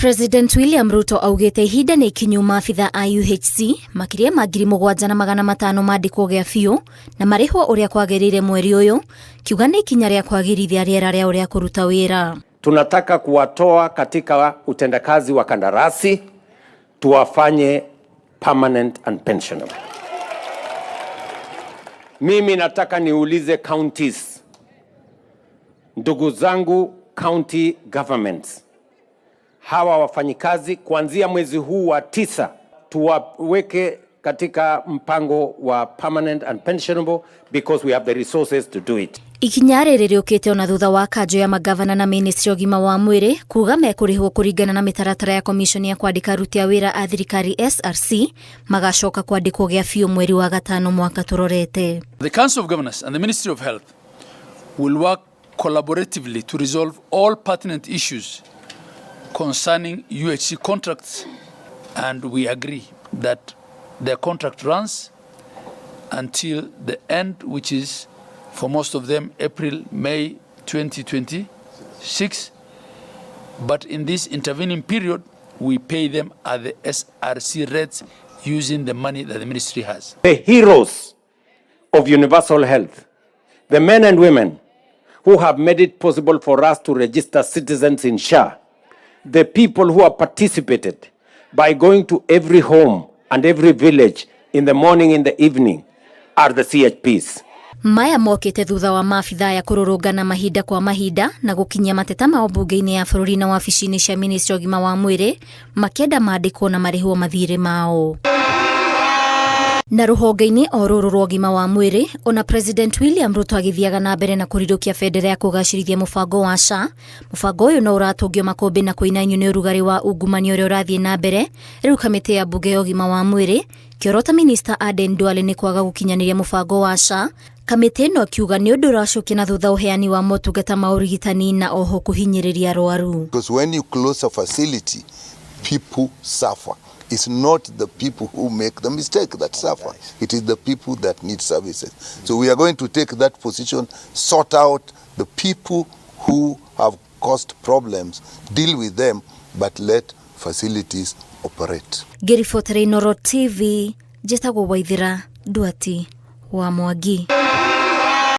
President William Ruto augĩte ihinda nĩ ikinyu maabitha a UHC makĩria ma 7500 mandĩkwo gĩa biũ na marĩhwo ũrĩa kwagĩrĩire mweri ũyũ, kiuga nĩ ikinya rĩa kwagĩrithia rĩera rĩao rĩa kũruta wĩra. Tunataka kuwatoa katika utendakazi wa kandarasi tuwafanye permanent and pensionable. Mimi nataka niulize counties, ndugu zangu county governments, hawa wafanyikazi kuanzia mwezi huu wa 9 tuwaweke katika mpango wa permanent and pensionable because we have the resources to do it. Ikinya rĩrĩ rĩũkĩte ona thutha wa kanjũ ya magavana na ministry ũgima wa mwĩrĩ kuga mekũrĩhwo kũringana na mĩtaratara ya komishoni ya kwandĩka aruti a wĩra a thirikari SRC magacoka kwandĩkwo gĩa biũ mweri wa gatano mwaka tũrorete. The Council of Governors and the Ministry of Health will work collaboratively to resolve all pertinent issues concerning UHC contracts, and we agree that their contract runs until the end, which is for most of them April, May 2026. But in this intervening period, we pay them at the SRC rates using the money that the ministry has. The heroes of universal health, the men and women who have made it possible for us to register citizens in SHA, the people who have participated by going to every home and every village in the morning, in the evening, are the CHPs. Maya mokĩte thutha wa maabitha aya kũrũrũngana mahinda kwa mahinda na gũkinyia mateta mao mbunge-inĩ ya bũrũri na wabici-inĩ cia ministry ũgima wa mwĩrĩ makĩenda mandĩkwo na marĩhwo mathirĩ mao. Na rũhonge-inĩ o rũrũ rwa ũgima wa mwĩrĩ ona President William Ruto agĩthiaga na mbere na kũrirũkia bendera ya kũgacĩrithia mũbango wa SHA. Mũbango ũyũ no ũratũngio makũmbĩ na kũinainio nĩ ũrugarĩ wa ungumania ũrĩa ũrathiĩ na mbere. Rĩu kamĩtĩ ya mbunge ya ũgima wa mwĩrĩ kĩorota Minista Aden Duale nĩ kwaga gũkinyanĩria mũbango wa SHA. Kamĩtĩ ĩno ĩkiuga nĩ ũndũ ũracokia na thutha ũheani wa motungata ma ũrigitani na oho kũhinyĩrĩria arwaru. Because when you close a facility, people suffer. It's not the people who make the mistake that suffer. It is the people that need services. So we are going to take that position, sort out the people who have caused problems, deal with them, but let facilities operate. Ngĩribotera Inooro TV, njĩtagwo Waithĩra Nduati wa Mwangi.